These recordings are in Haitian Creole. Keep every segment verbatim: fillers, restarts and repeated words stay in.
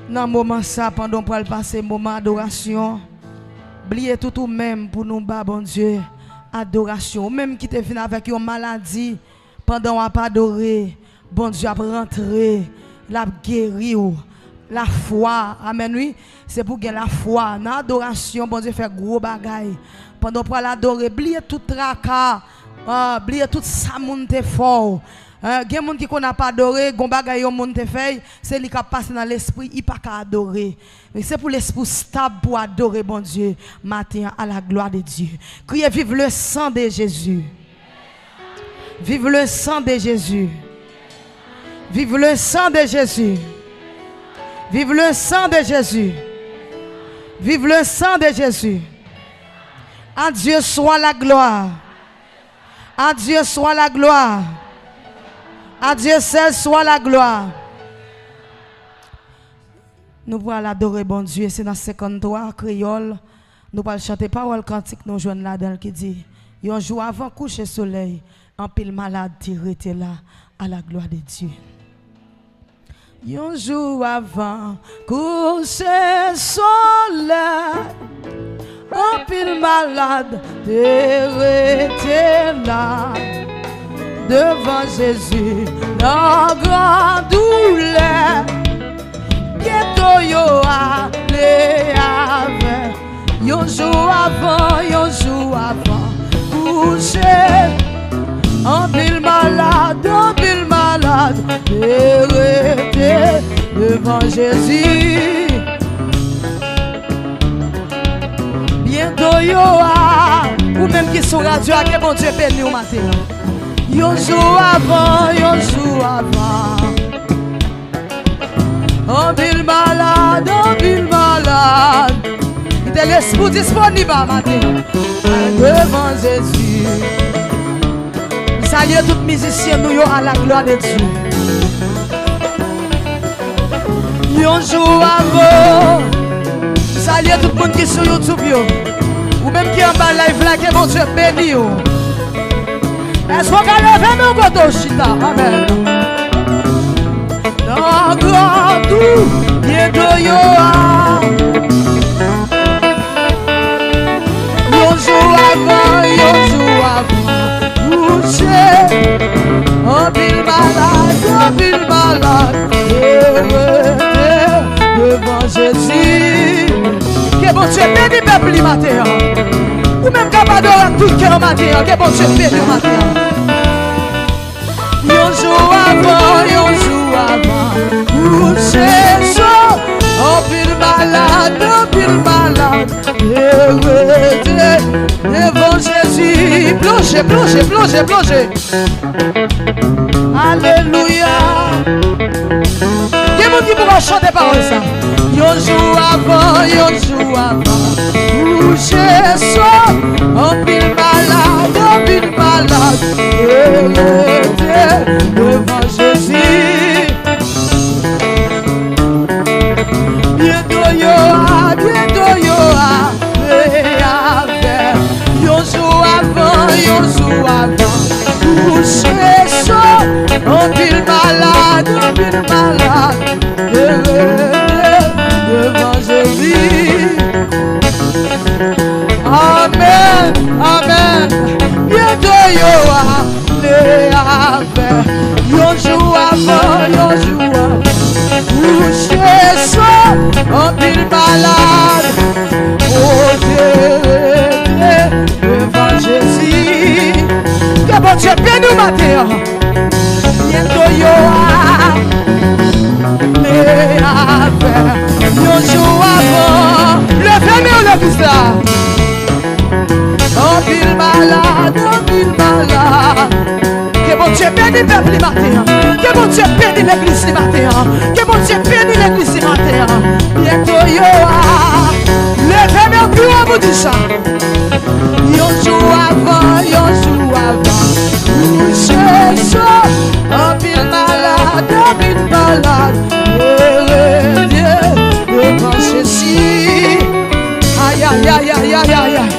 Nan moman sa, pandan w pral pase moman adorasyon, bliye tout ou menm pou nou ba Bondye adorasyon. Ou menm ki te vin avèk yon maladi, pandan w ap adore, Bondye ap rantre, l ap geri w. Lafwa, amèn wi. Se pou gen lafwa. Nan adorasyon, Bondye fè gwo bagay. Pandan w pral adore, bliye tout traka, ah, bliye tout sa moun te fè w. Ah, gen moun ki konn ap adore, gon bagay yon moun te fè, se li k ap pase nan lespri, li pa ka adore. Men se pou lespri w stab pou adore Bondye maten an, à la gloire de Dieu. Kriye, vive le sang de Jésus. Vive le sang de Jésus. Vive le sang de Jésus. Vive le sang de Jésus. Vive le sang de Jésus. À Dieu soit la gloire. À Dieu soit la gloire. À Dieu seul soit la gloire. Nou pral adore Bondye, se nan senkanntwa kreyòl. Nou pral chante pawòl kantik nou jwenn ladan l ki di, yon jou avan kouche solèy, anpil malad te rete la, à la gloire de Dieu. Yon jou avan kouche solèy, anpil malad te rete la, devan Jezi nan gran doulè. Byento yo ale avè. Yon jou avan, yon jou avan kouche, anpil malad, anpil malad te rete devan Jezi. Byento yo a, ou menm ki sou radyo a, ke Bondye beni w maten an. Yon jou avan, yon jou avan. Anpil malad, anpil malad. Kite lespri w disponib a maten an. Devan Jezi. M salye tout mizisyen nou yo, à la gloire de Dieu. Yon jou avan. M salye tout moun ki sou YouTube yo. Ou menm ki anba live la, ke Bondye beni w. Èske w ka leve men w kote w chita? Amèn. Nan gran tou, byento yo a. Yon jou avan, yon jou avan kouche, anpil malad, anpil malad te rete devan Jezi. Ke Bondye beni pèp li maten an. Ou menm k ap adore ak tout kè w maten an, ke Bondye beni w maten an. Yon jou avan, yon jou avan kouche so, anpil malad, anpil malad te rete devan Jezi. Plonje, plonje, plonje, plonje. Alelouya. Gen moun ki poko chante pawòl sa. Yon jou avan, yon jou avan kouche so, anpil malad, anpil malad te rete devan Jezi. Byento yo a, byento yo a, e avè. Yon jou avan, yon jou avan kouche so, anpil malad, anpil malad te rete devan Jezi. Amèn, amèn. Byento yo a, e avè. Yon jou avan, yon jou avan kouche so, anpil malad, o te rete devan Jezi. Ke Bondye beni w maten an. Byento yo a, e avè. Yon jou avan. Leve men w legliz la. Anpil malad, anpil malad. Ke Bondye beni pèp li maten an. Ke Bondye beni legliz li maten an. Ke Bondye beni legliz li maten an. Byento yo a. Leve men w pi wo pou di sa. Yon jou avan, yon jou avan kouche so, anpil malad, anpil malad te rete devan Jezi. Ayayayayayay.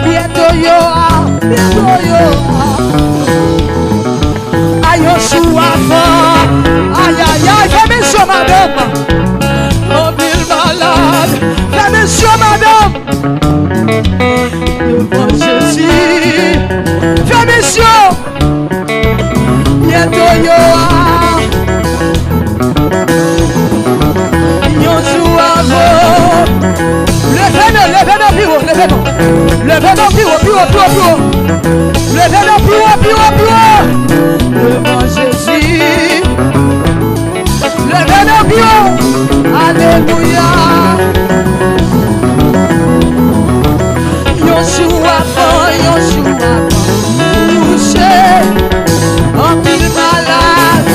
Byento yo a, byento yo a. A yon jou avan. Ayayay, fèmen je w, madanm. Leve non pi wo, pi wo, pi wo, pi wo. Leve non pi wo, pi wo, pi wo. Devan Jezi. Leve non pi wo. Alelouya. Yon jou avan, yon jou avan. Kouche. Anpil malad.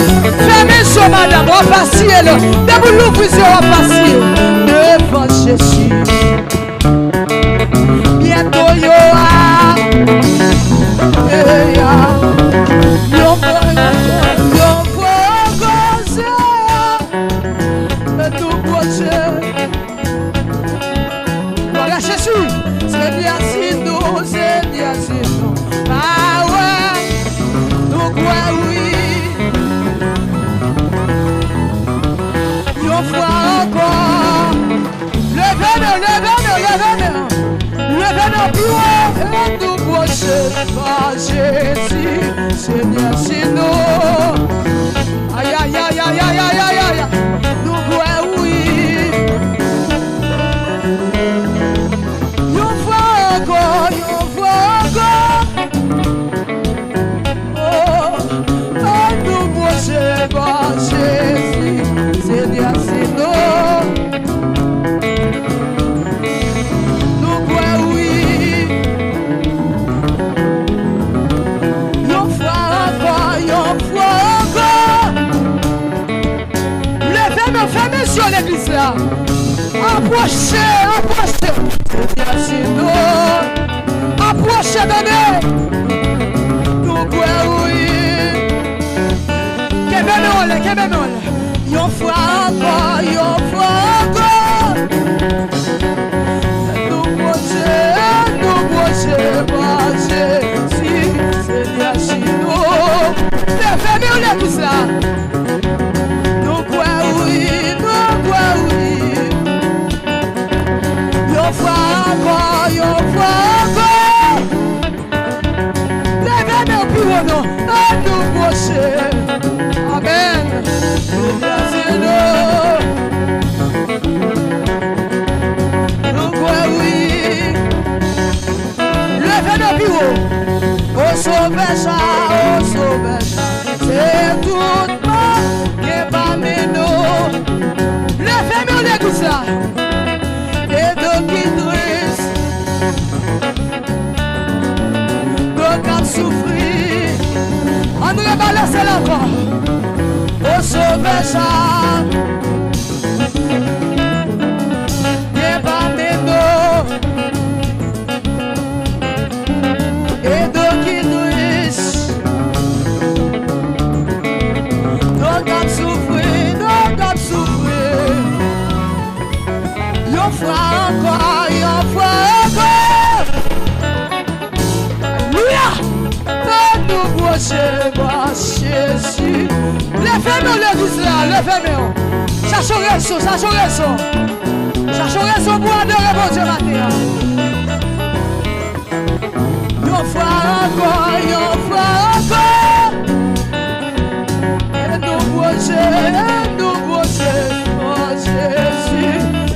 Fèmen je w, madanm, w ap asiye la. Depi w louvri je w, w ap asiye. Devan Jezi. Byento yo a, e a, yo pran, yo pran koze de tou kote. Glwa a Jezi, Senyè si nou, Senyè si nou. Pawòl, nou kwè wi. Yon fwa ankò. Leve men, leve men, leve men. Leve men pi wo. E nou pwoche pa Jezi, Senyè si nou. Ayayay, ayayay, ayayay. Nou kwè wi. Yon fwa ankò, yon fwa ankò. Oh, ann nou pwoche bò Jezi, Senyè si nou. Nou kwè wi. Yon fwa ankò, yon fwa ankò. Leve men, fèmen je w legliz la. Apwoche, apwoche. Senyè si nou. Apwoche, tande. Nou kwè wi. Kenbe men w anlè, kenbe men w anlè. Yon fwa ankò, yon fwa ankò. Nou pwoche, nou pwoche bò Jezi, Senyè si nou. Leve men w legliz la. Nou kwè wi, nou kwè wi. Yon fwa ankò, yon fwa ankò. Leve men w pi wo non. Ann nou pwoche. Amèn. Senyè si nou. Nou kwè wi. Leve men w pi wo. O Sovè sa, o Sovè sa. Se tout mò gen pami nou. Leve men w legliz la. E do ki tris. Do k ap soufri. Ann rebalanse l ankò. O Sovè sa. Gen pami nou. E do ki tris. Do k ap soufri, do k ap soufri. Yon fwa ankò, yon fwa ankò. Alelouya! Ann nou pwoche bò Jezi. Leve men w legliz la, leve men w. Chache yon rezon, chache yon rezon. Chache yon rezon pou adore Bondye maten an. Yon fwa ankò, yon fwa ankò. E nou pwoche, e nou pwoche bò Jezi,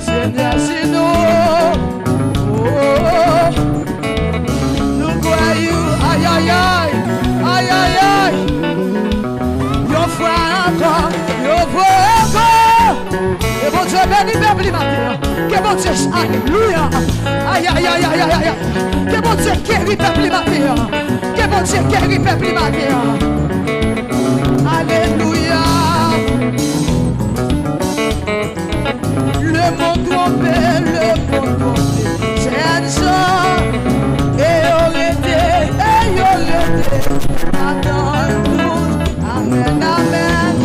Senyè si nou. Oh, nou kwè wi, ayayay, ayayay. Yon fwa ankò, yon fwa ankò. Ke Bondye beni pèp li maten an. Ke Bondye, alelouya. Ayayay. Ke Bondye geri pèp li maten an. Ke Bondye geri pèp li maten an. Alelouya. Lemonn twonpe, lemonn twonpe jèn jan. E yo rete, e yo rete ladan l tou. Amèn, amèn.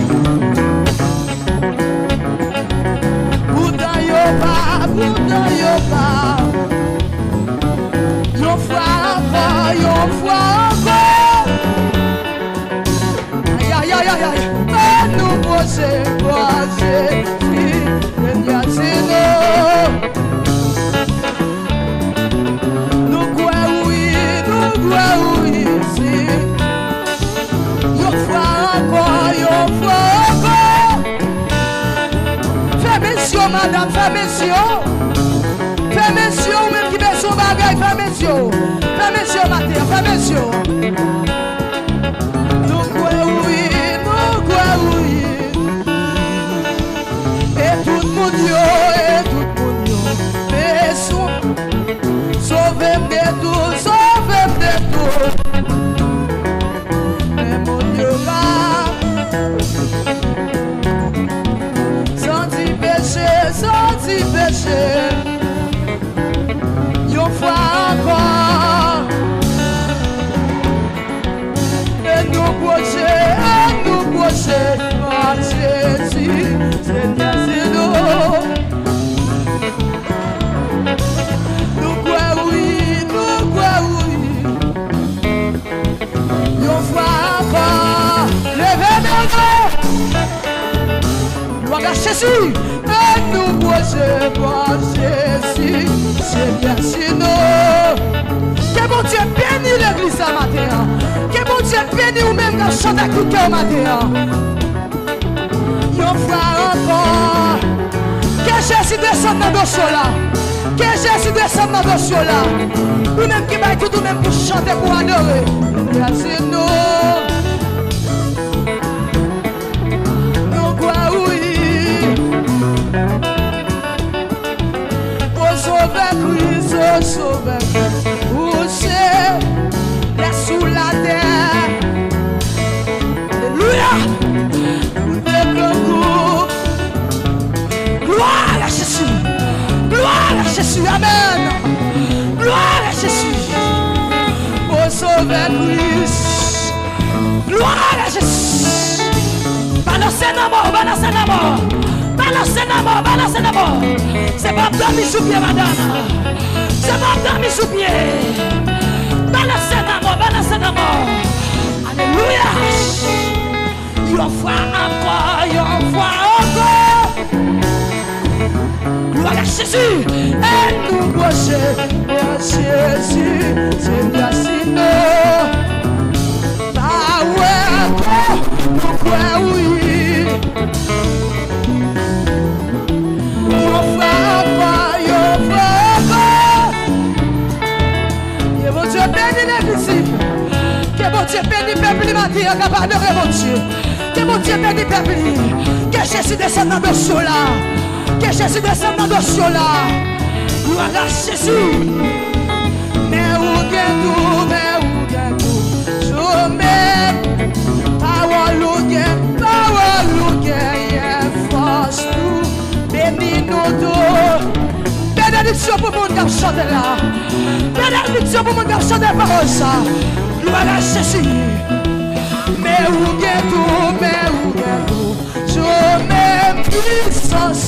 Poutan yo pa, poutan yo pa. Yon fwa ankò, yon fwa ankò. Ayayayayay. Ann nou pwoche bò Jezi, Senyè si nou. Nou kwè wi, nou kwè wi, si. Yon fwa ankò, yon fwa ankò. Fèmen je w, madanm, fèmen je w. Fèmen je w, ou menm ki bezwen Bagay, fèmen zye w. Fèmen zye w maten an, fèmen zye w. Nou kwè wi, nou kwè wi. E tout moun yo, e tout moun yo bezwen. Sove m de tout, sove m de tout. Men moun yo la santi peche, santi peche. Yon fwa ankò, e nou pwoche, e nou pwoche a Jezi, Senyè, se nou. Nou kwè wi, nou kwè wi. Yon fwa ankò, leve men nou. Glwa a Jezi. E nou pwoche a Jezi, Senyè, se nou. Ke Bondye beni legliz la maten an. Ke Bondye beni ou menm k ap chante ak tout kè w maten an. Yon fwa ankò, ke Jezi desann nan dosye w la. Ke Jezi desann nan dosye w la. Ou menm ki bay tout ou menm pou chante, pou adore. Senyè, se nou. Nou kwè wi. O Sovè Kris, o Sovè Kris, ou se lè sou latè. Alelouya! Ou te grangou. Glwa a Jezi! Glwa a Jezi! Amèn! Glwa a Jezi! O Sovè Kris! Glwa a Jezi! Balanse nan mò, balanse nan mò. Balanse nan mò, balanse nan mò. Se pa ap dòmi sou pye, madanm. Se pa ap dòmi sou pye. Balanse nan mò, balanse nan mò. Alelouya! Yon fwa ankò, yon fwa ankò. Glwa a Jezi! E nou pwoche a Jezi, Senyè, si nou pa wè ankò, nou kwè wi. Yon fwa ankò, yon fwa ankò. Ke Bondye beni legliz li. Ke Bondye beni pèp li maten an k ap adore Bondye. Ke Bondye beni pèp li. Ke Jezi desann nan dosye w la. Ke Jezi desann nan dosye w la. Glwa a Jezi. Men ou gen tou, men ou gen tou. Jou menm. Pawòl ou gen, pawòl ou genyen fòs tou. Beni nou tou. Benediksyon pou moun k ap chante la. Benediksyon pou moun k ap chante pawòl sa. Glwa a Jezi. Men ou gen tou, men ou gen tou. Jou menm pwisans.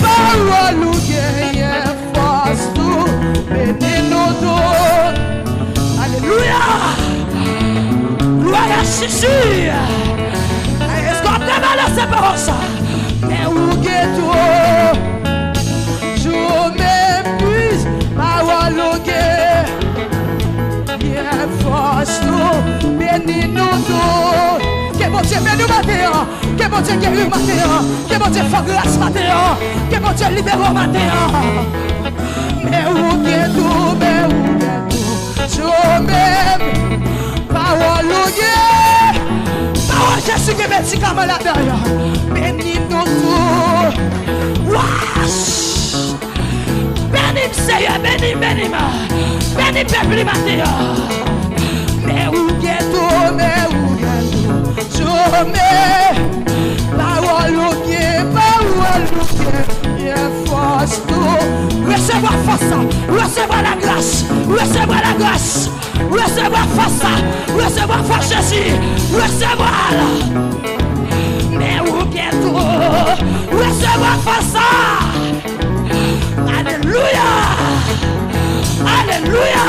Pawòl ou genyen fòs tou. Beni nou tou. Alelouya. Glwa a Jezi. Èske w ap rebalanse pawòl sa? Men ou gen tou. Jou menm plis. Pawòl ou gen. Gen fòs tou. Beni nou tou. Ke Bondye beni w maten an. Ke Bondye geri w maten an. Ke Bondye fè w gras maten an. Ke Bondye libere w maten an. Men ou gen tou, men ou gen tou. Jou menm. Pawòl ou gen. Pawòl Jezi gen medikaman ladan l. Beni nou tou. Wash! Beni m, Seyè, beni m, beni m. Beni pèp li maten an. Men ou gen tou, men ou gen tou. Jome, pawòl ou gen, pawòl ou gen, gen fòs tou. Resevwa fòs sa, resevwa lagras, resevwa lagras. Resevwa fòs sa. Resevwa fòs Jezi. Resevwa l. Men ou gen tou. Resevwa fòs sa. Alelouya. Alelouya.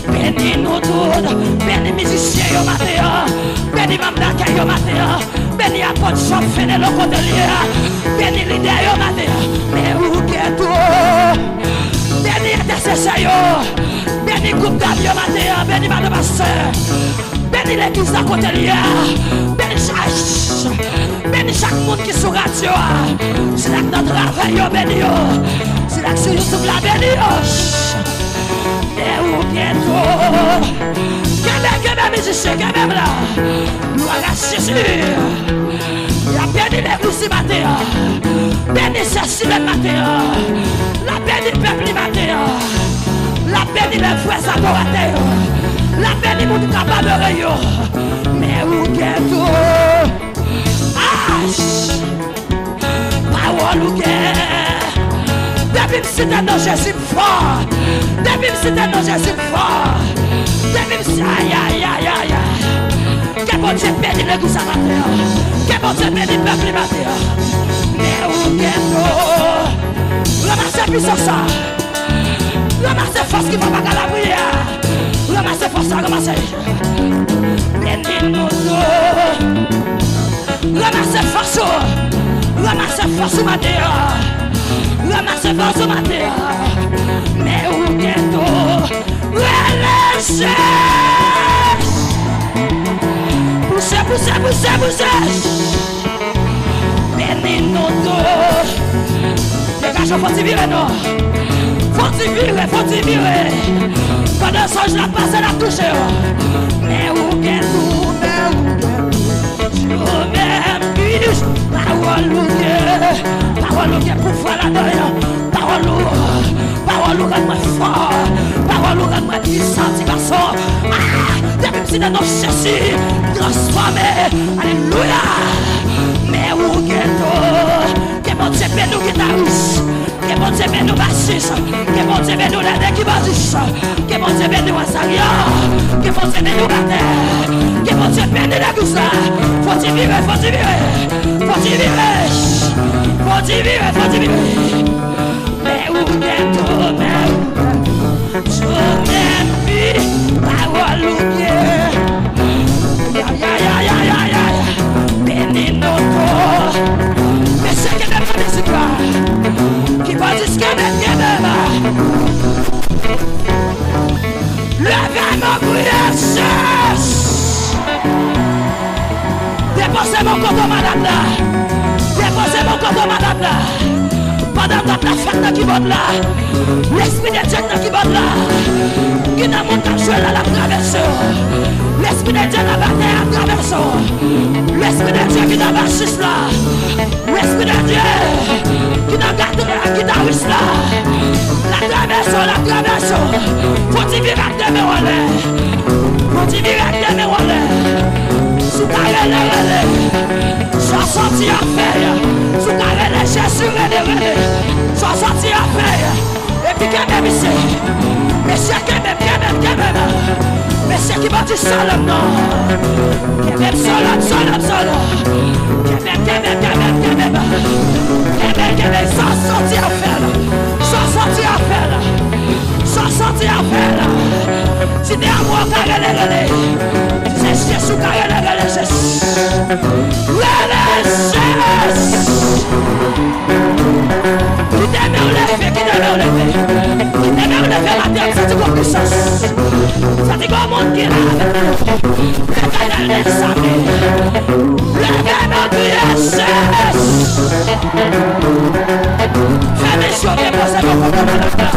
Beni nou tout. Beni mizisyen yo maten an. Beni manm dakèy yo maten an. Beni apot Job Fenelon kote l ye a. Beni lidè yo maten an. Men ou gen tou. Beni entèsesè yo. Beni gwoup dam yo maten an. Beni madan pastè. Beni legliz la kote l ye a. Beni chèch. Beni chak moun ki sou radyo a. Sila k nan travay yo, beni yo. Sila k sou YouTube la, beni yo. Men ou gen do. Kenbe, kenbe mizisyen, kenbe m la. Glwa a Jezi. Y ap beni legliz li maten an. Beni sè Silèn maten an. L ap beni pèp li maten an. L ap beni lè frè adoratè yo. L ap beni moun k ap adore yo. Men ou gen do. Ach! Pawòl ou gen. Depi m site non Jezi m fò. Depi m site non Jezi m fò. Depi m si, ay, ay, ay, ay, ay. Ke Bondye beni legliz sa maten an. Ke Bondye beni pèp li maten an. Men ou gen do. Ranmase pisans sa. Ranmase fòs ki fè w pa ka lapriyè a. Ranmase fòs la, ranmase. Beni nou tou. Ranmase fòs ou. Ranmase fòs ou maten an. Ranmase fòs ou maten an. Men ou gen do. Rele Jezi. Pouse, pouse, pouse, pouse. Beni nou tou. Degaje w, fò ti vire non. Fò ti vire, fò ti vire. Pandan zanj la pase, l ap touche w. Men ou gen tou, men ou gen tou. Ou menm ki pawòl ou gen. Pawòl ou gen pouvwa ladan l. Pawòl ou, pawòl ou rann mwen fò. Pawòl ou rann mwen pwisan, ti gason. Ah, depi m site non Jezi, transfòme. Alelouya. Men ou gen do. Ke Bondye beni w, gitaris. Ke Bondye beni w, basis. Ke Bondye beni w, lède kibòdis. Ke Bondye beni w, Azarya. Ke Bondye beni w, batè. Ke Bondye beni legliz la. Fò ti vire, fò ti vire. Fò ti vire. Fò ti vire, fò ti vire. Men ou gen do, men ou gen do. Tou menm pi, pawòl ou gen. Ya, ya, ya. Beni nou tou. Mesye, kenbe m nan mizik la. Kibòdis, kenbe m, kenbe m. Leve men, priye Jezi. Depoze men w kote malad la. Depoze men w kote malad la. Pandan m ap la fèt nan kibòd la, Lespri de Dye k nan kibòd la. Gen nan moun k ap jwe la, l ap travèse w. Lespri de Dye nan batè a ap travèse w. Lespri de Dye ki nan basis la. Lespri de Dye ki nan gate a, gitaris la. L ap travèse w, l ap travèse w. Fò ti vire ak de men w anlè. Fò ti vire ak de men w anlè. Si w ka rele, rele. Sa w santi a fè. Si w ka rele Jezi, rele, rele. Sa w santi a fè. Epi kenbe misye. Mesye, kenbe m, kenbe m, kenbe m. Mesye, kibòdis, solo m non. Kenbe m, solo m, solo m, solo. Kenbe m, kenbe m, kenbe m, kenbe m. Kenbe m, kenbe m, sa w santi a fè. Sa w santi a fè. Sa w santi a fè. Si de a mwa w ka rele, rele. Si se Jezi w ka rele, rele Jezi. Rele Jezi. Kite men w leve, kite men w leve. Kite men w leve maten an, m santi gon pwisans. M santi gon moun ki la avèk nou. Letènèl dezame. Leve men, kriye Jezi. Fèmen je w, depoze men w kote malad la.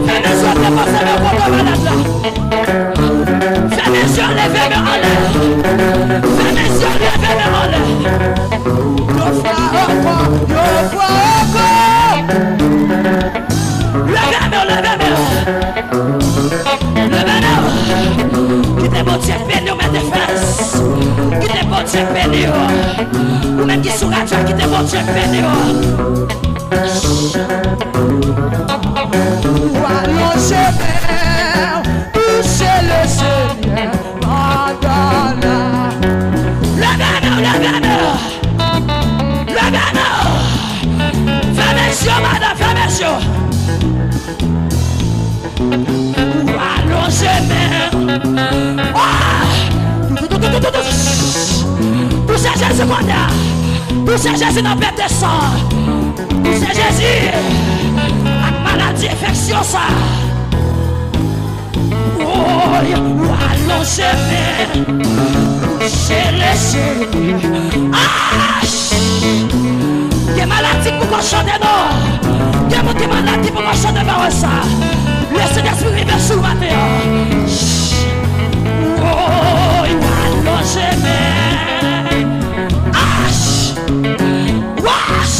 Fèmen je w, depoze men w kote malad la. Fèmen je w, leve men anlè. Fèmen je w, leve men anlè. Yon fwa ankò, yon fwa ankò. Leve men w, leve men w. Leve men w. Kite Bondye beni w, mete fès. Kite Bondye beni w. Ou menm ki sou radyo, kite Bondye beni w. Ou alonje men w, touche Lesenyè pandan la. Leve men w, leve men w. Leve men w. Fèmen je w, madanm, fèmen je w. Ou alonje men w. Ah! Touche Jezi kounye a. Touche Jezi nan pete san. Touche Jezi ak maladi enfeksyon sa. Woy, ou alonje men. Chele, chele. Ah! Gen malad ki poko chante non. Gen moun ki malad ki poko chante pawòl sa. Lè Sentespri rive sou w maten an. Woy, w alonje men. Ah! Wash!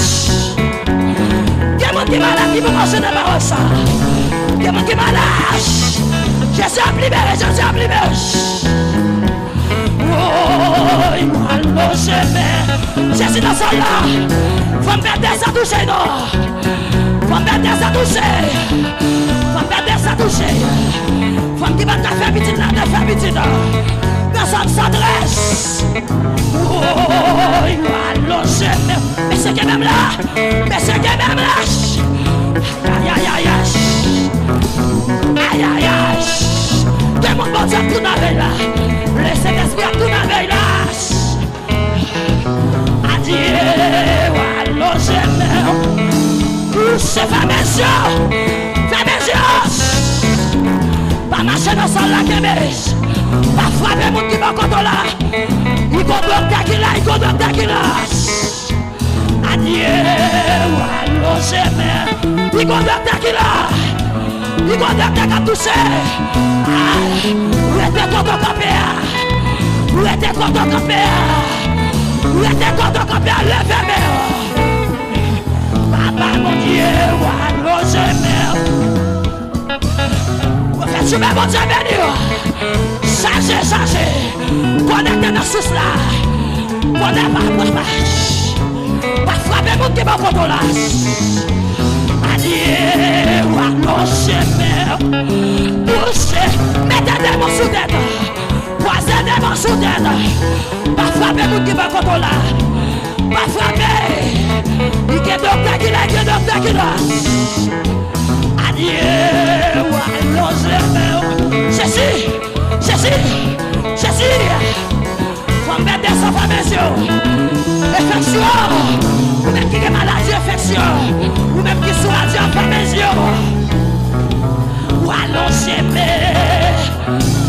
Gen moun ki malad ki poko chante pawòl sa. Gen moun ki malad. Jezi ap libere, Jezi ap libere. Woy, alonje men. Jezi nan sal la. Fanm pètè sa touche non. Fanm pètè sa touche. Fanm pètè sa touche. Fanm ki pa ka fè pitit la, te fè pitit la. Nan Sòm san trèz. Woy, alonje men. Mesye kenbe m la. Mesye kenbe m la. Ayayayay. Ayayay. Gen moun Bondye ap tounen avè l la. Lè Sentespri ap tounen avè l la. Adye, w alonje men w. Touche, fèmen je w. Fèmen je w. Pa mache nan sal la, kenbe. Pa frape moun ki bò kote w la. Li gon doktè ki la, li gon doktè ki la. Adye, w alonje men. Li gon doktè ki la. Li gon doktè k ap touche. Ah, rete kote w kanpe a. Rete kote w kanpe a. Rete kote w kanpe a, leve men w. Papa Bondye, w alonje men w. Pwofèt Jibe, Bondye beni w. Chaje, chaje. Konekte nan sous la. Bonè pa, pa, pa. Pa frape moun ki bò kote w la. Adye, w alonje men w. Touche, mete demon sou tèt. Kwaze demon sou tèt. Pa frape moun ki bò kote w la. Pa frape. Li gen doktè ki la, li gen doktè ki la. Adye, w alonje men w. Jezi, Jezi, Jezi. Fanm pètè sa, fèmen je w. Enfeksyon. Ou menm ki gen maladi enfeksyon. Ou menm ki sou radyo, fèmen je w. W alonje men.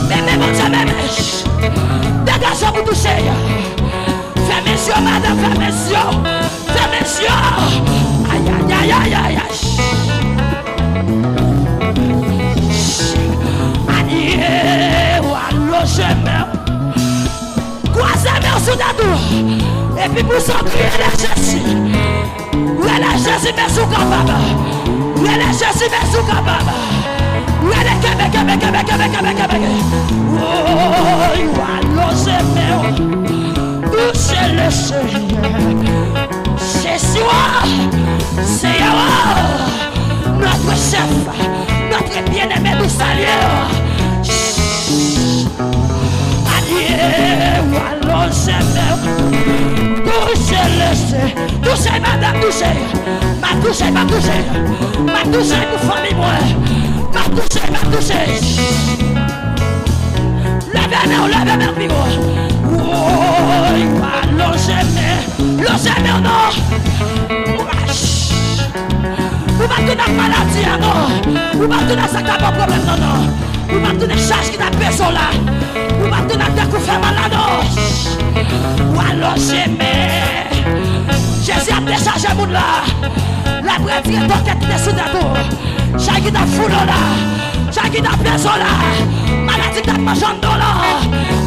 Men, men, Bondye, men, men. Degaje w pou touche. Fèmen je w, madanm, fèmen je w. Fèmen je w. Ayayayayay. Adye, w alonje men w. Kwaze men w sou tèt ou. Epi pou sa w kriye, rele Jezi. Rele Jezi, men si w kapab. Rele Jezi, men si w kapab. Rele, kenbe, kenbe, kenbe. Woy, w alonje men w. Touche le Senyè. Jezi, oh, Seyè, oh, notre chef, notre bien-aimé, nou salye w. Adye, w alonje men w. Touche le Senyè. Touche, madanm, touche. M ap touche, m ap touche. M ap touche pou fanmi mwen. M ap touche, m ap touche. Leve men w, leve men w pi wo. Woy, w alonje men. Lonje men w non. Ou p ap tounen ak maladi a non. Ou p ap tounen ak sa k ap ba w pwoblèm nan non. Ou p ap tounen ak chaj ki t ap peze w la. Ou p ap tounen ak dèk ou fè mal la non. W alonje men. Jezi ap dechaje moun la. L ap retire tòkè ki te sou tèt ou. Chay ki t ap foule w la. Chay ki t ap peze w la. Maladi ki t ap manje anndan w la.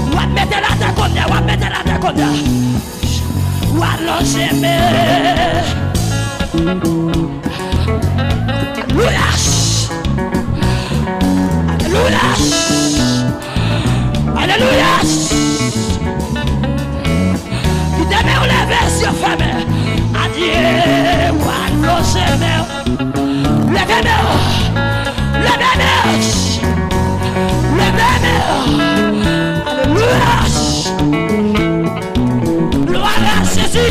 W ap mete l atè kounye a, w ap mete l atè kounye a. W alonje men. Alelouya. Alelouya. Alelouya. Kite men w leve, zye fèmen. Adye, w alonje men w. Leve men w. Leve men w. Leve men w. Alelouya. Glwa a Jezi.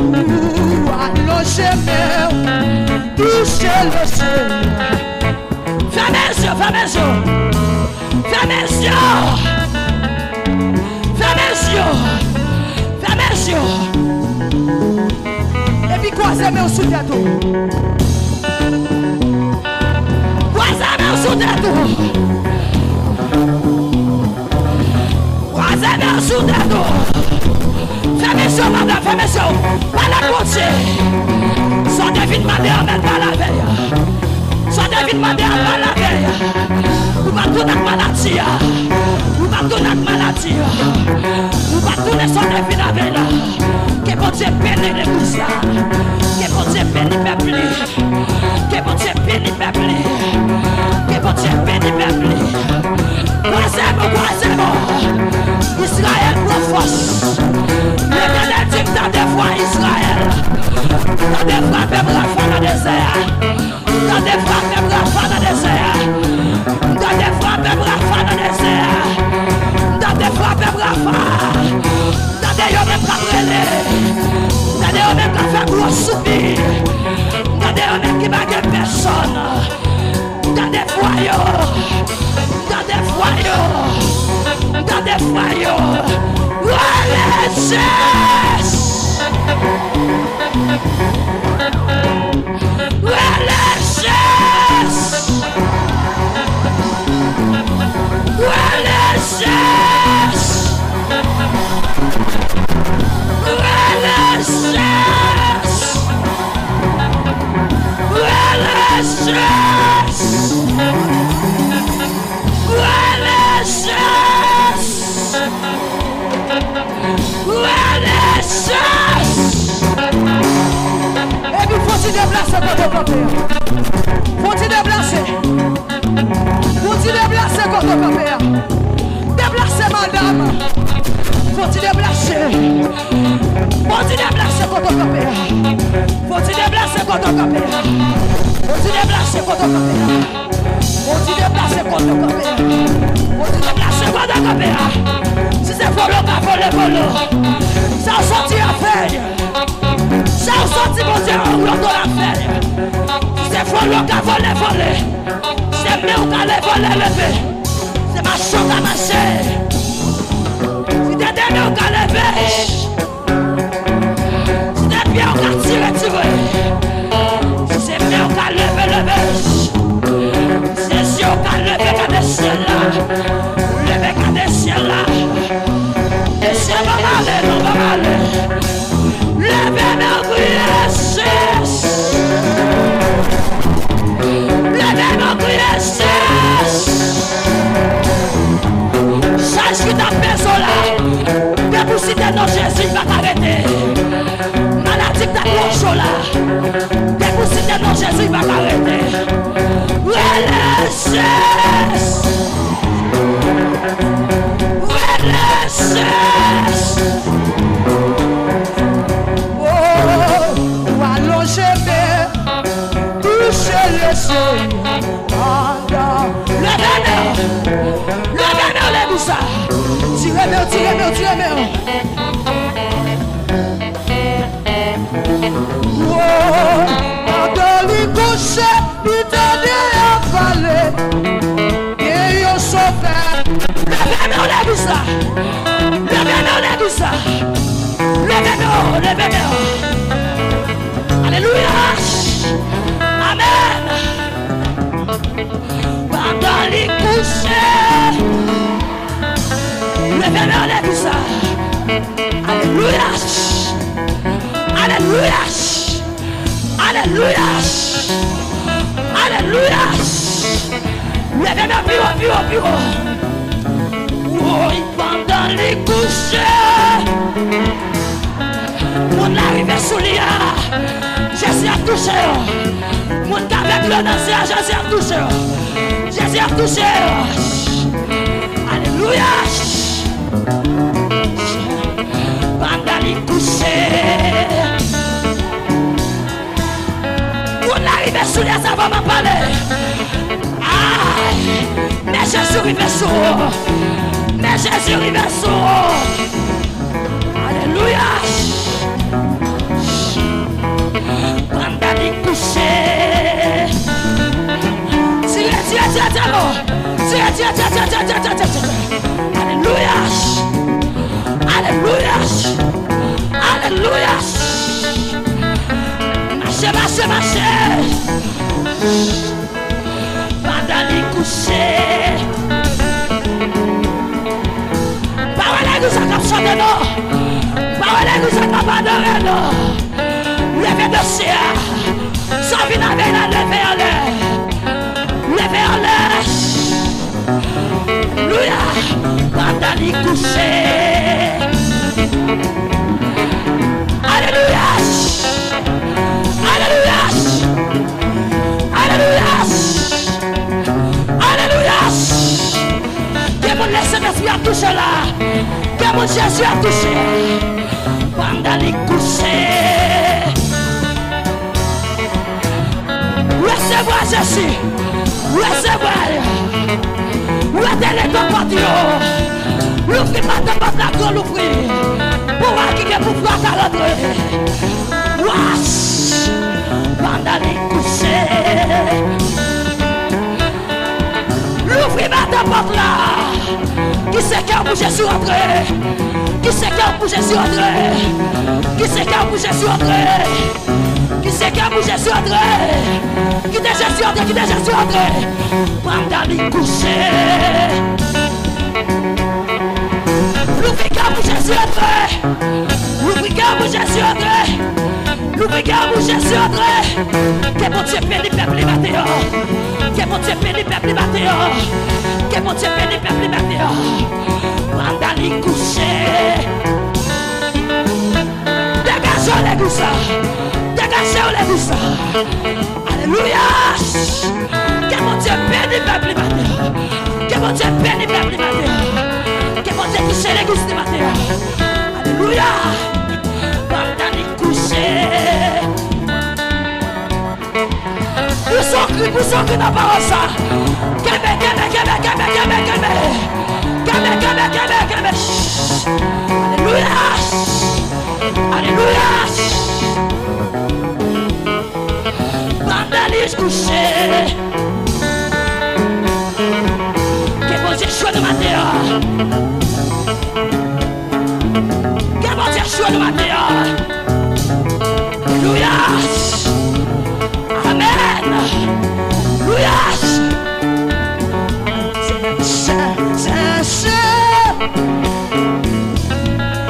Ou alonje men w. Touche le Senyè. Fèmen zye w, fèmen zye w. Fèmen zye w. Fèmen zye w. Fèmen zye w. Epi kwaze men w sou tèt ou. Kwaze men w sou tèt ou. Sou tèt ou. Fèmen je w, madanm, fèmen je w. Pale ak Bondye. Sa w te vin mande a, mèt pale avè l. Sa w te vin mande a, pale avè l. Ou p ap tounen ak maladi a. Ou p ap tounen ak maladi a. Ou p ap tounen sa w te vin avè l la. Ke Bondye beni legliz la. Ke Bondye beni pèp li. Ke Bondye beni pèp li. Ke Bondye beni pèp li. Kwaze men w, kwaze men w. Izrayèl pran fòs. Letènèl di m, tande vwa Izrayèl. Tande vwa pèp Rafa nan dezè a. Tande vwa pèp Rafa nan dezè a. Tande vwa pèp Rafa nan dezè a. Tande vwa pèp Rafa. Tande yo menm k ap rele. Tande yo menm k ap fè gwo soupir. Tande yo menm ki pa gen pèsòn. Tande vwa yo. Tande vwa yo. Tande vwa yo. Rele Jezi. Rele Jezi. Rele Jezi. Rele Jezi. Rele Jezi. Rele Jezi. Rele Jezi. Epi fò ti deplase kote w kanpe a. Fò ti deplase. Fò ti deplase kote w kanpe a. Deplase, madanm. Fò ti deplase. Fò ti deplase kote w kanpe a. Fò ti deplase kote w kanpe a. Fò ti deplase kote w kanpe a. Bondye deplase kote w kanpe a. Bondye deplase kote w kanpe a. Si se vole w ka vole, vole. Sa w santi a fè. Sa w santi Bondye an woto la fè. Si se vole w ka vole, vole. Si se men w ka leve, leve. Si se mache w ka mache. Si se de men w ka leve. Si se pye w ka tire, tire. Si se men w ka leve, leve. Si se zye w ka leve, gade syèl la. Leve, gade syèl la. Mesye, pa pale, non, pa pale. Leve men w, kriye Jezi. Leve men w, kriye Jezi. Chaj ki t ap peze w la, depi w site non Jezi, l pa ka rete. Maladi k t ap lonje w la, depi w site non Jezi, l pa ka rete. Rele Jezi. Rele Jezi. Oh, ou alonje men. Touche le Seyè. Leve men w. Leve men w, legliz sa. Tire men w, tire men w, tire men w. Wo, pandan li kouche, li tande y ap pale. Gen yon sovè. Leve men w, legliz sa. Leve men w, legliz sa. Leve men w, leve men w. Alelouya. Amèn. Pandan li kouche. Leve men w, legliz sa. Alelouya. Alelouya. Alelouya. Alelouya. Leve men w pi wo, pi wo, pi wo. Woy, pandan li kouche. Moun la rive sou li a. Jezi ap touche yo. Moun k avèg yo nan zye a, Jezi ap touche yo. Jezi ap touche yo. Alelouya. Pandan li kouche. Moun la rive sou li a, sa fè m ap pale. Ay, men Jezi rive sou ou. Men Jezi rive sou ou. Alelouya. Pandan li kouche. Tire, tire, tire, tire, non. Tire, tire, tire. Alelouya. Alelouya. Alelouya. Mache, mache, mache. Pandan li kouche. Pawòl legliz la k Mesye a, sa w vin avè l la, leve anlè. Leve anlè. Alelouya. Pandan li kouche. Alelouya. Alelouya. Alelouya. Alelouya. Gen moun Lesentespri ap touche la. Gen moun Jezi ap touche. Pandan li kouche. Resevwa Jezi. Resevwa l. Retele pòt yo. Louvri pòt, pòt la gwo louvri. Pou w a ki gen pouvwa ka rantre. Wach! Pandan li kouche. Louvri bata pòt la. Ki se kè w pou Jezi rantre? Ki se kè w pou Jezi rantre? Ki se kè w pou Jezi rantre? Ki se kè w pou Jezi rantre? Kite Jezi rantre, kite Jezi rantre. Pandan li kouche. Louvri kè w pou Jezi rantre. Louvri kè w pou Jezi rantre. Louvri kè w pou Jezi rantre. Ke Bondye beni pèp li maten an. Ke Bondye beni pèp li maten an. Ke Bondye beni pèp li maten an. Pandan li kouche. Degaje w legliz la. Degaje w legliz la. Alelouya. Ke Bondye beni pèp li maten an. Ke Bondye beni pèp li maten an. Ke Bondye touche legliz li maten an. Alelouya. Pandan li kouche. Pouse yon kri, pouse yon kri nan pawòl sa. Kenbe, kenbe, kenbe, kenbe, kenbe, kenbe. Kenbe, kenbe, kenbe, kenbe. Alelouya. Alelouya. Pandan li kouche. Ke Bondye jwenn nou maten an. Ke Bondye jwenn nou maten an. Alelouya. Amèn. Alelouya. Se, se, se, se.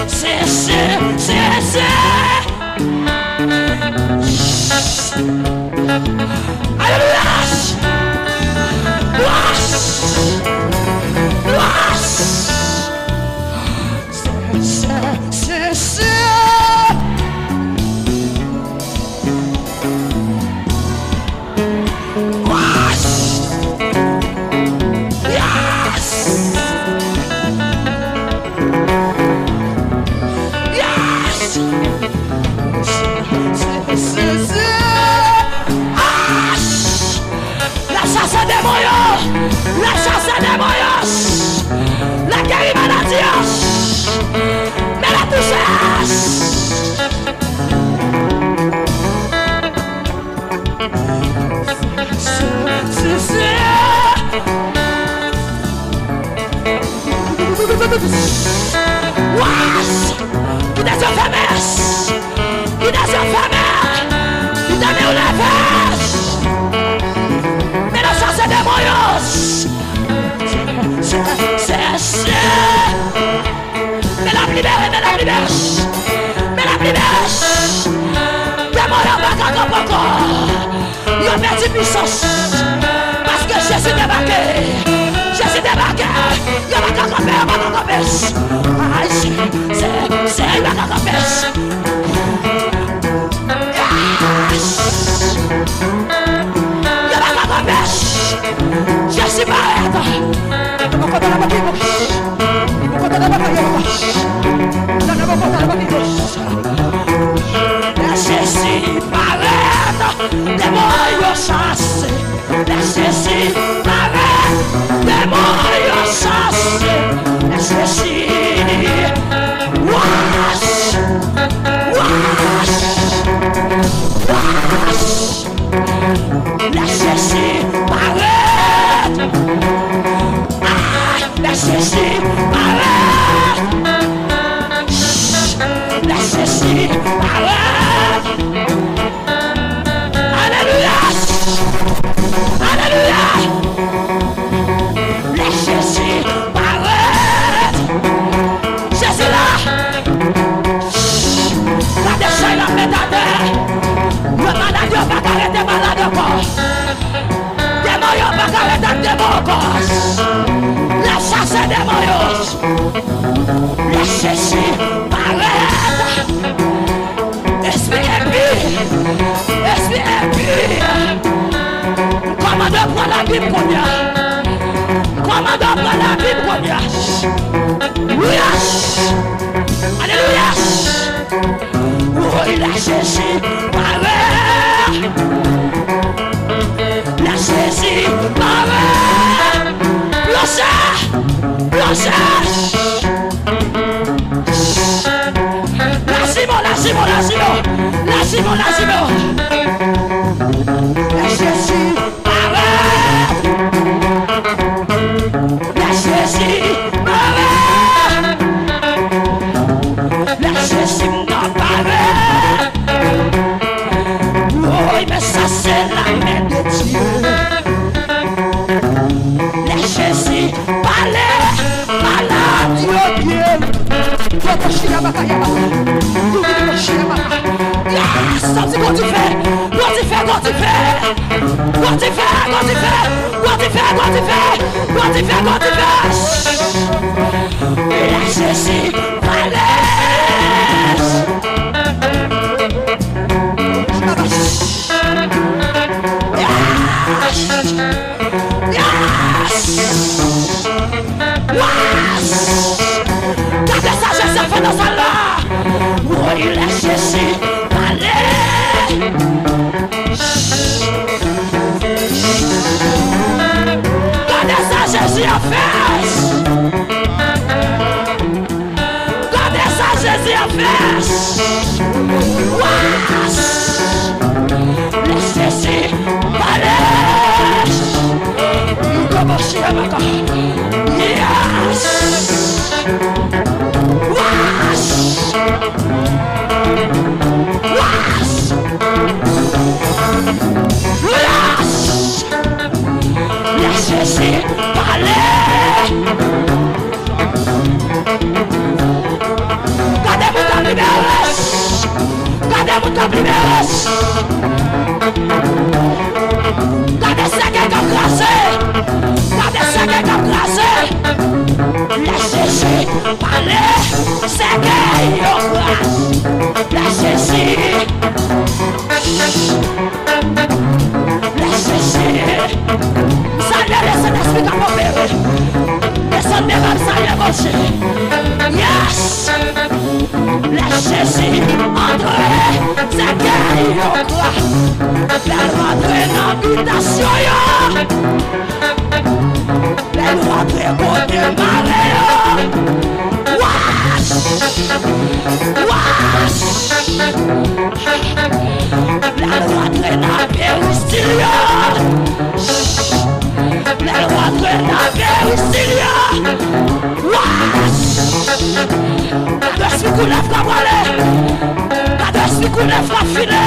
Se, se, se, se. Alelouya. Glwa. Glwa. Se, se, se, se. Wash! Yes! Yes! Wash! L ap chase demon yo! L ap chase demon yo! L ap geri maladi yo! Men l ap touche! Wash! Kite zye fèmen! Kite zye fèmen! Kite men w leve! Men nan chase demon yo! Se, se, se! Men l ap libere, men l ap libere! Men l ap libere! Demon yo pa ka kanpe ankò! Yo pèdi pisans. Paske Jezi debake. Jezi debake. Yo pa ka kanpe, yo pa ka kanpe. Ay, se, se, se, yo pa ka kanpe. Yes! Yo pa ka kanpe. Jezi parèt. Yo pa kontan nan baki. Yo pa kontan nan baki. Yo pa kontan nan baki. Lè Jezi parèt, demon yo chase. Lè Jezi parèt, demon yo chase. Lè Jezi, wash, wash, wash. Lè Jezi parèt, ah, lè Jezi parèt. Lè Jezi parèt. Alelouya! Alelouya! Lè Jezi parèt! Jezi la! Gade chay l ap met atè! Okos. L ap chase demon yo. Lè Jezi parèt. Espri enpi. Espri enpi. M kòmande w pran Labib kounye a. M kòmande w pran Labib kounye a. Alelouya. Alelouya. Woy, lè Jezi parèt. Lè Jezi parèt. Plonje. Plonje. Lajimò, lajimò, lajimò. Lajimò, lajimò. Lè Jezi parèt. Lè Jezi parèt. Lè Jezi nan parèt. Woy, men sa se lamen de Dye. Lè Jezi pale, maladi yo byen. Kokoshi yabaka yabaka. Kokoshi yabaka. Yes! Santi gwo dife! Gwo dife, gwo dife! Gwo dife, gwo dife! Gwo dife, gwo dife! Gwo dife, gwo dife! Lè Jezi pale! Yes! Yes! Yes! Gade sa Jezi ap fè nan sal la! Woy, lè Jezi pale! Gade sa Jezi ap fè! Gade sa Jezi ap fè! Yes! Lè Jezi pale! Yes! Yes! Yes! Yes! Lè Jezi pale! Gade moun k ap libere! Gade moun k ap libere! Gade sèkèy k ap kraze! Gade sèkèy k ap kraze! Lè Jezi pale, sèkèy yo kraze! Lè Jezi Lè Jezi, m salye Lesentespri k ap opere. Desann devan m, salye Bondye. Yes! Lè Jezi antre, sèkèy yo kraze. Lè l rantre nan bitasyon yo. Lè l rantre kote mare yo. Wash! Wash! Lè l rantre nan peristil yo. Lè l rantre nan peristil yo. Wash! Gade espri koulèv k ap ale. Gade espri koulèv k ap file.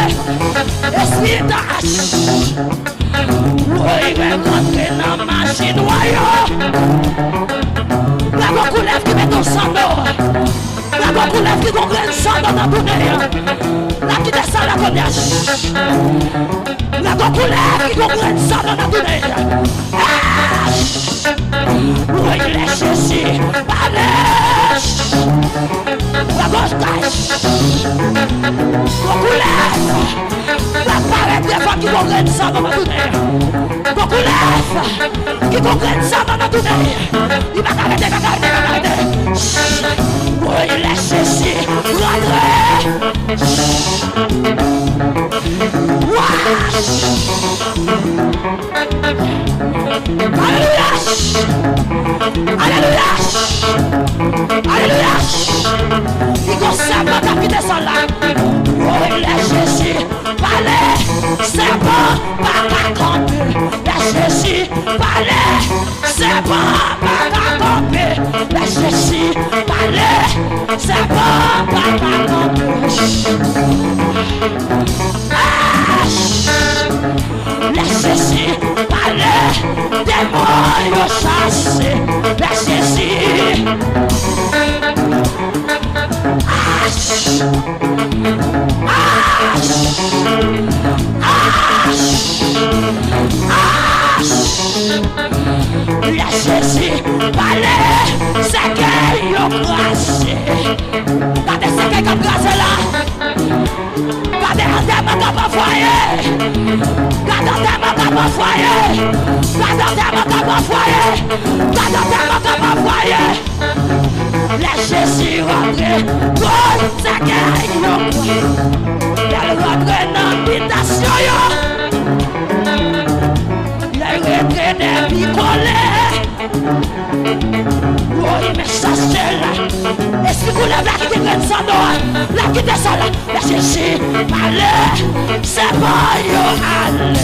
Espri tach. Woy, lè l rantre nan machin wa yo. Lè gon koulèv ki mete yon sando. Lè gon koulèv ki gon grenn sando nan tounen an. L ap kite sal la kounye a. Lè gon koulèv ki gon grenn sando nan tounen an. Woy, lè Jezi pale. Lè gon koulèv. L ap parèt devan ki gon grenn sando nan tounen an. Gon koulèv ki gon grenn sando nan tounen an. Li pa ka rete, pa ka rete, pa ka rete. Woy, lè Jezi rantre. Wash! Alelouya! Alelouya! Alelouya! Li gon sèpan k ap kite sal la. Woy, lè Jezi pale, sèpan pa ka kanpe. Lè Jezi pale, sèpan pa ka kanpe. Lè Jezi pale, sèpan pa ka kanpe. Lè Jezi pale, demon yo chase. Lè Jezi. Ach! Ach! Ach! Ach! Gade antèman k ap anfwaye. Gade antèman k ap anfwaye. Gade antèman k ap anfwaye. Gade antèman k ap anfwaye. Lè Jezi rantre, woy, sa gen yon. Lè l rantre nan bitasyon yo. Lè l rantre nan pi kole. Woy, men chache la. Espri koulèv la ki te pran san nou an, l ap kite sa la. Lè Jezi pale, sèpan yo ale.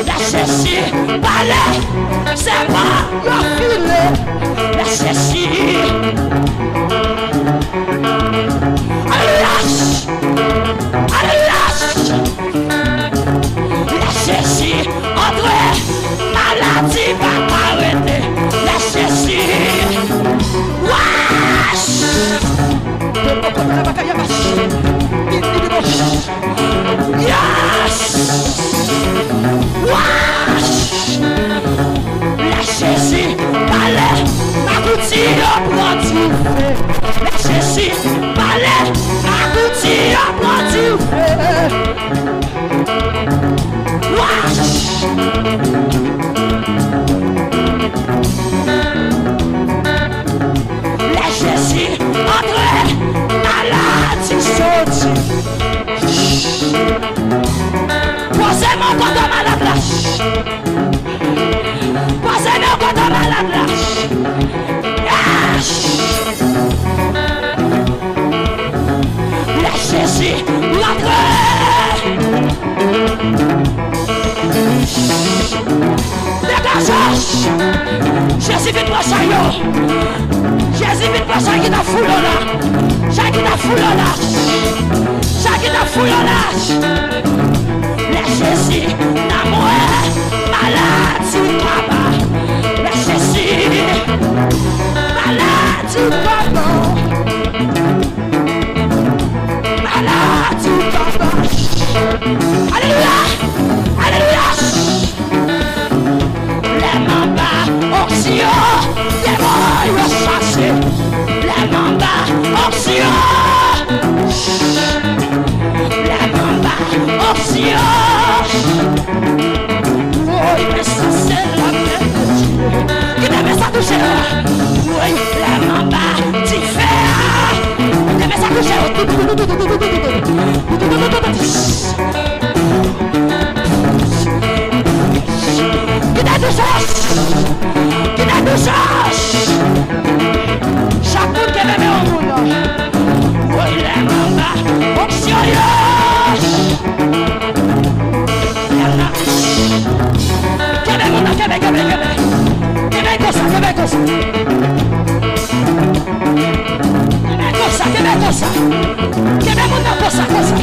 Lè Jezi pale, sèpan yo file. Lè Jezi. Alelouya! Alelouya! Lè Jezi antre, maladi pa ka rete. Lè Jezi. Wach! Yes! Wach! Lè Jezi pale, makouti yo pran dife. Lè Jezi pale, makouti yo pran dife. Wach! Lè Jezi antre, maladi soti. Poze men w kote malad la. Poze men w kote malad la. Yes! Lè Jezi rantre. Degaje! Jezi vin pran chay yo. Jezi vin pran chay ki t ap foule w la. Chay ki t ap foule w la. Chay ki t ap foule w la. Lè Jezi nan mwen, maladi kaba. Lè Jezi, maladi kaba. Maladi kaba. Alelouya! Alelouya! Lè m anba onksyon, demon yo chache. Lè m anba onksyon, lè m anba onksyon. Woy, men sa se la men de Dye. Kite men sa touche w. Woy, lè m anba dife a. Kite men sa touche w. Kite touche w. Kite touche w. Chak moun kenbe men yon moun. Woy, lè m anba onksyon yo. Kenbe moun nan, kenbe, kenbe, kenbe. Kenbe konsa, kenbe konsa. Kenbe konsa, kenbe konsa. Kenbe moun nan konsa, konsa.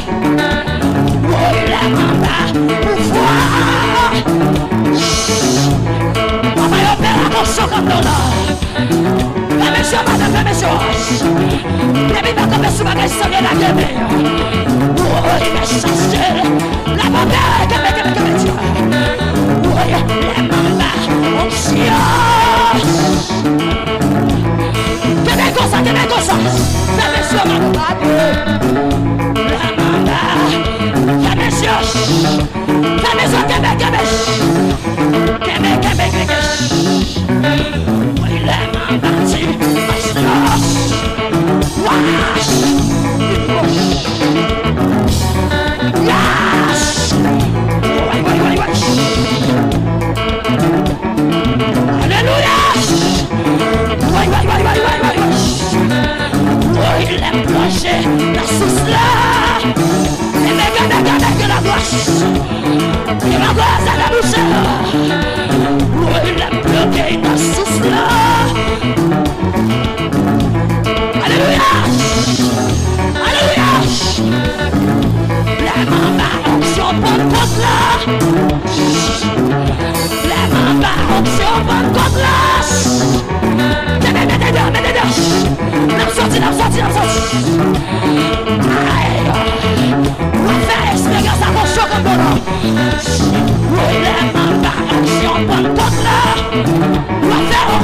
Woy, lè m anba pouvwa. Papa, yo fè la konsa kanto la. Fèmen je w, madanm, fèmen je w. Depi w kanpe sou bagay serye, lage men yo. Woy, men chache. Labonte, kenbe, kenbe, kenbe, Dye. Woy, lè m anba onksyon. Kenbe konsa, kenbe konsa. Fèmen je w, madanm. Lè m anba. Fèmen je w. Fèmen je w, kenbe, kenbe. Kenbe, kenbe, kenbe. Woy, lè m anba ti. Wash! Yes! Woy, woy, woy, woy! Alelouya! Woy, woy, woy, woy, woy, woy, woy! Woy, lè m plonje nan sous la! Kenbe, kenbe, kenbe, kenbe, kenbe! Kenbe, kenbe, kenbe, kenbe! Woy, lè m plonje nan sous la! Alelouya! Alelouya! Lè m anba onksyon Pantkòt la. Lè m anba onksyon Pantkòt la. Kenbe, mete deyò, mete deyò. N ap soti, n ap soti, n ap soti. Ay! W ap fè esperyans ak onksyon kanto la. Woy, lè m anba onksyon Pantkòt la. W ap fè yon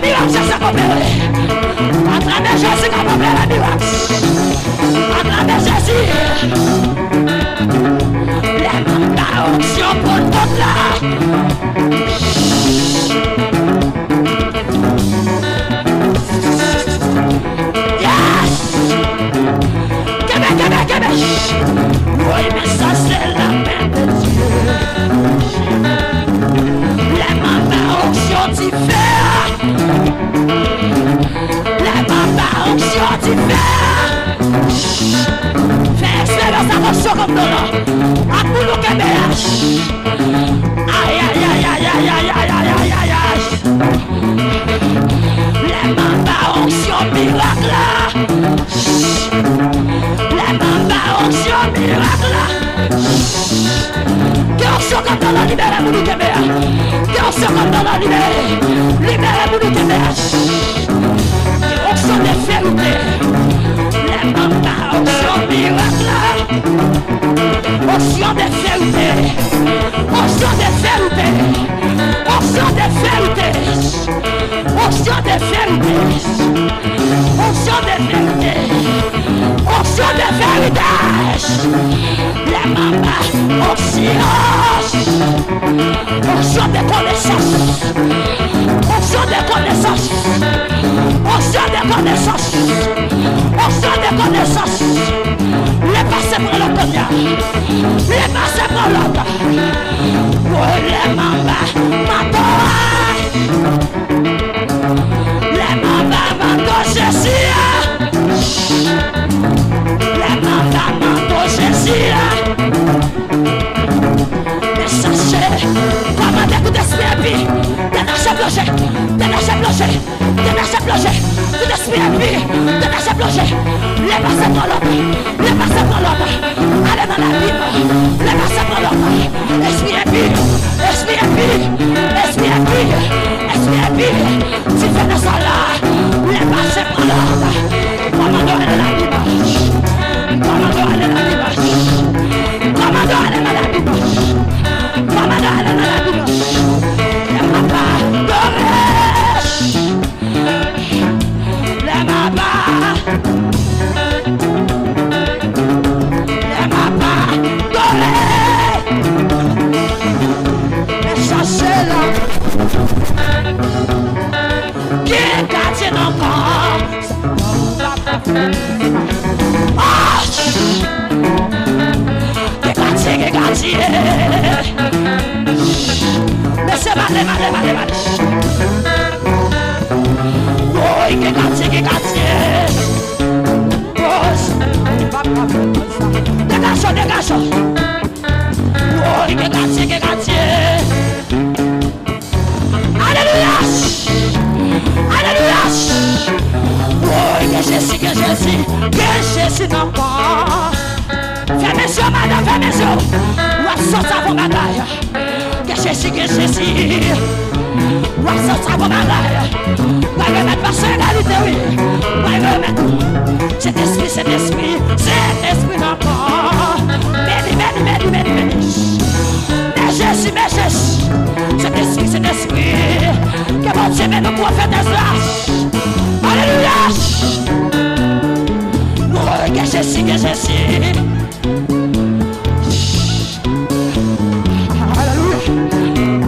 Mirak Jezi k opere. Atravè Jezi k ap opere mirak. Atravè Jezi. Lè m ap ba onksyon pou l pot la. Yes! Kenbe, kenbe, kenbe! Woy, men sa se lapè de Dye. Lè m ap ba onksyon difè a. Lè m ap ba onksyon difè a. Fè eksperyans ak onksyon kòm do la. Ak moun ou kenbe a. Ay, ay, ay. Lè m ap ba onksyon mirak la. Lè m ap ba onksyon mirak la. Ke onksyon k ap nan libere moun ou kenbe a. Ke onksyon k ap nan libere. Libere moun ou kenbe a. Ke onksyon de verite. Lè m ap ba onksyon mirak la. Onction de vérité. Onction de vérité. Onction de vérité. Onction de vérité. Onction de vérité. Onction de vérité. Lè m ap ba onction. Onction de connaissance. Onction de connaissance. Onction de connaissance. Onction de connaissance. Lè pase pran lòt kounye a. Lè pase pran lòt. Woy, lè m ap ba manto a. Lè m ap ba manto Jezi a. Lè m ap ba manto Jezi a. Men chache kòmande tout espri enpi detache plonje, detache plonje, detache plonje. Tout espri enpi detache plonje. Lè pase pran lòt. Lè pase pran lòt. Ale nan labim. Lè pase pran lòt. Espri enpi. Espri enpi. Espri enpi. Espri enpi. Dife nan sal la. Lè pase pran lòt. Kòmande ale nan labim. Kòmande ale nan labim. Kòmande ale nan labim. Kòmande ale nan labim. Lè m ap adore. Lè m ap, lè m ap adore. Lè chache la. Gen katye nan kò. Ah! Gen katye, gen katye. Mesye, male, male, male, male. Woy, gen katye, gen katye. Woy. Degaje w, degaje w. Woy, gen katye, gen katye. Alelouya! Alelouya! Woy, gen Jezi, gen Jezi, gen Jezi nan kò. Fèmen je w, madanm, fèmen je w. W ap santi avè w bagay. Gen Jezi, gen Jezi. W ap santi avè w bagay. W al remèt pastè egalite, wi. W al remèt. Sentespri, Sentespri, Sentespri nan kò. Beni, beni, beni, beni, beni. Men Jezi, men Jezi. Sentespri, Sentespri. Ke Bondye beni pwofetès la. Alelouya. Woy, gen Jezi, gen Jezi. Alelouya.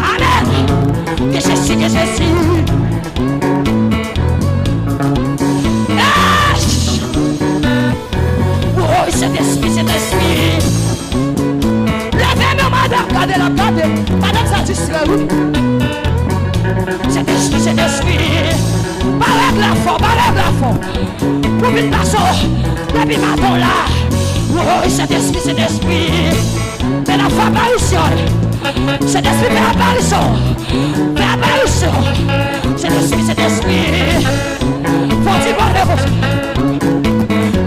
Amèn. Gen Jezi, gen Jezi. Yes! Woy, Sentespri, Sentespri. Leve men w, madanm, gade l ap gade. Madanm sa distrè, wi. Sentespri, Sentespri. Parèt la fò, parèt la fò. Pou vin pase w depi maten w la. Woy, Sentespri, Sentespri. Men l ap fè aparisyon. Sentespri, fè aparisyon. Fè aparisyon. Sentespri, Sentespri. Fò ti vole konsa.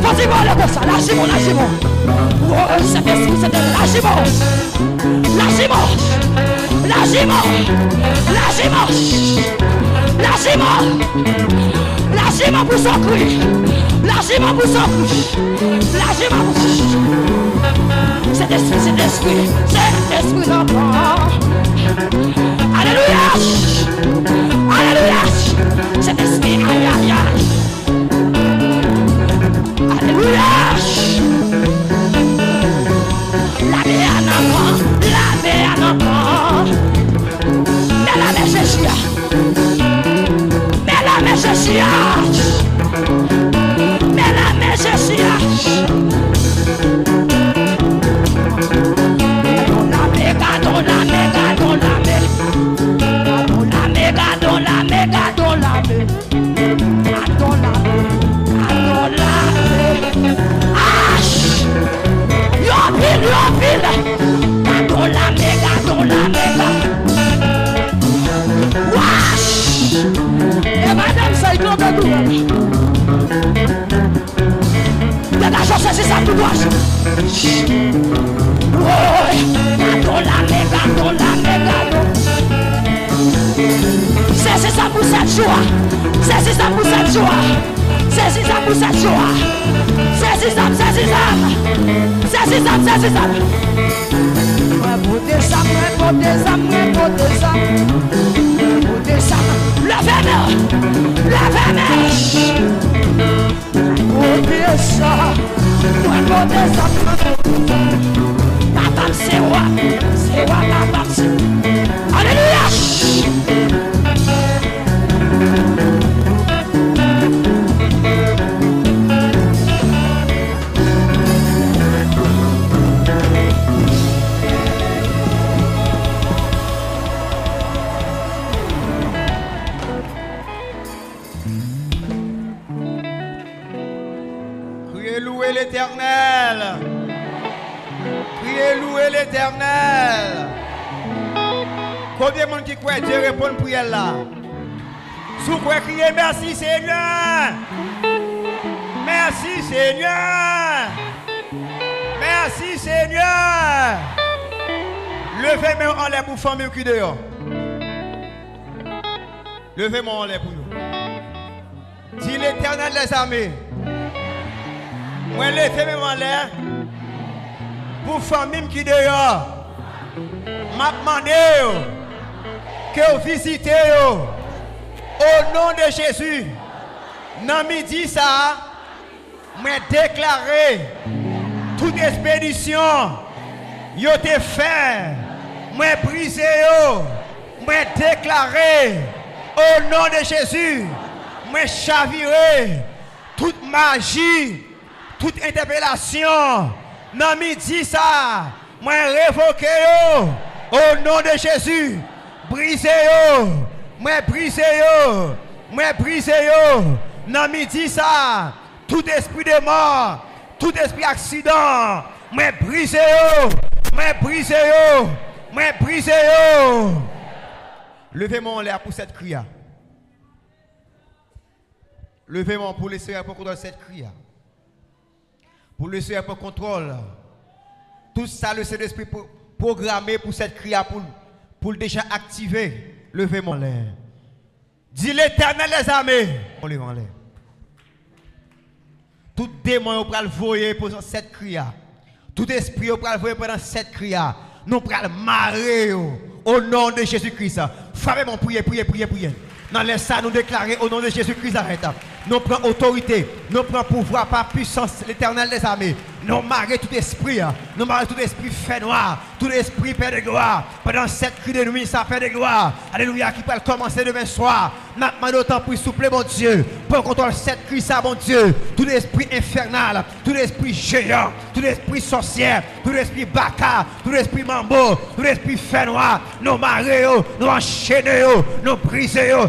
Fò ti vole konsa. Laji men w, laji men w. Woy, Sentespri, Sentespri. Laji men w. Laji men w. Laji men w. Laji men w. Laji men w. Laji men w pou sa w kri. Laji men w pou sa w kri. Laji men w pou. Sentespri, Sentespri, Sentespri nan kò. Alelouya. Alelouya. Jezi a. Men lame Jezi a. Gadon lame, gadon lame, gadon lame. Gadon lame, gadon lame, gadon lame. Gadon lame, gadon lame. Ach! Yo pil, yo pil. Gadon lame, gadon lame, gadon. Wach! E madanm sa, li tonbe tou. Degaje w, sezi sa tou dwat. Woy! Gadon lame, gadon lame, gadon. Sezi sa pou sèt jou a. Sezi sa pou sèt jou a. Sezi sa pou sèt jou a. Sezi sa, sezi sa. Sezi sa, sezi sa. Mwen pote zam, mwen pote zam, mwen pote zam. Mwen pote zam. Leve men, leve men. Mwen pote zam, mwen pote zam. Papa m se wa, se wa papa m se. Alelouya! Kriye, louwe Letènèl. Kriye, louwe Letènèl. Konbyen moun ki kwè Dye reponn priyè l la? Si w kwè, kriye, mèsi Senyè. Mèsi Senyè. Mèsi Senyè. Leve men w anlè pou fanmi w ki deyò. Leve men w anlè pou yo. Di, Letènèl dèzame, mwen leve men m anlè pou fanmi m ki deyò. M ap mande w ke w vizite yo. O non de Jezi, nan midi sa a, mwen deklare tout ekspedisyon yo te fè, mwen brize yo. Mwen deklare, o non de Jezi, mwen chavire tout maji, tout entèpelasyon nan midi sa a. Mwen revoke yo, o non de Jezi. Brize yo, mwen brize yo, mwen brize yo nan midi sa a. Tout espri de mò, tout espri aksidan, mwen brize yo, mwen brize yo, mwen brize yo. Leve men w anlè a pou sèt kri a. Leve men w pou Lesenyè pran kontwòl sèt kri a. Pou Lesenyè pran kontwòl. Tout sa Lesentespri pro-, pwograme pou sèt kri a, pou, pou l deja aktive. Leve men w anlè. Di, Letènèl dèzame. Leve men w anlè. Tout demon yo pral voye pou sèt kri a. Tout espri yo pral voye pandan sèt kri a. Nou pral mare yo. O non de Jezi Kris. Frape men w, priye, priye, priye, priye. Nan lè sa, nou deklare, o non de Jezi Kris Nazarèt, nou pran otorite, nou pran pouvwa pa pisans Letènèl dèzame. Nou mare tout espri, nou mare tout espri fènwa, tout espri pèdglwa. Pandan sèt kri de nwi sa, pèdglwa, alelouya, ki pral kòmanse demen swa, n ap mande w, tanpri, souple, Bondye, pran kontwòl sèt kri sa, Bondye. Tout espri enfènal, tout espri jeyan, tout espri sòsyè, tout espri baka, tout espri manbo, tout espri fènwa, nou mare yo, nou anchene yo, nou brize yo.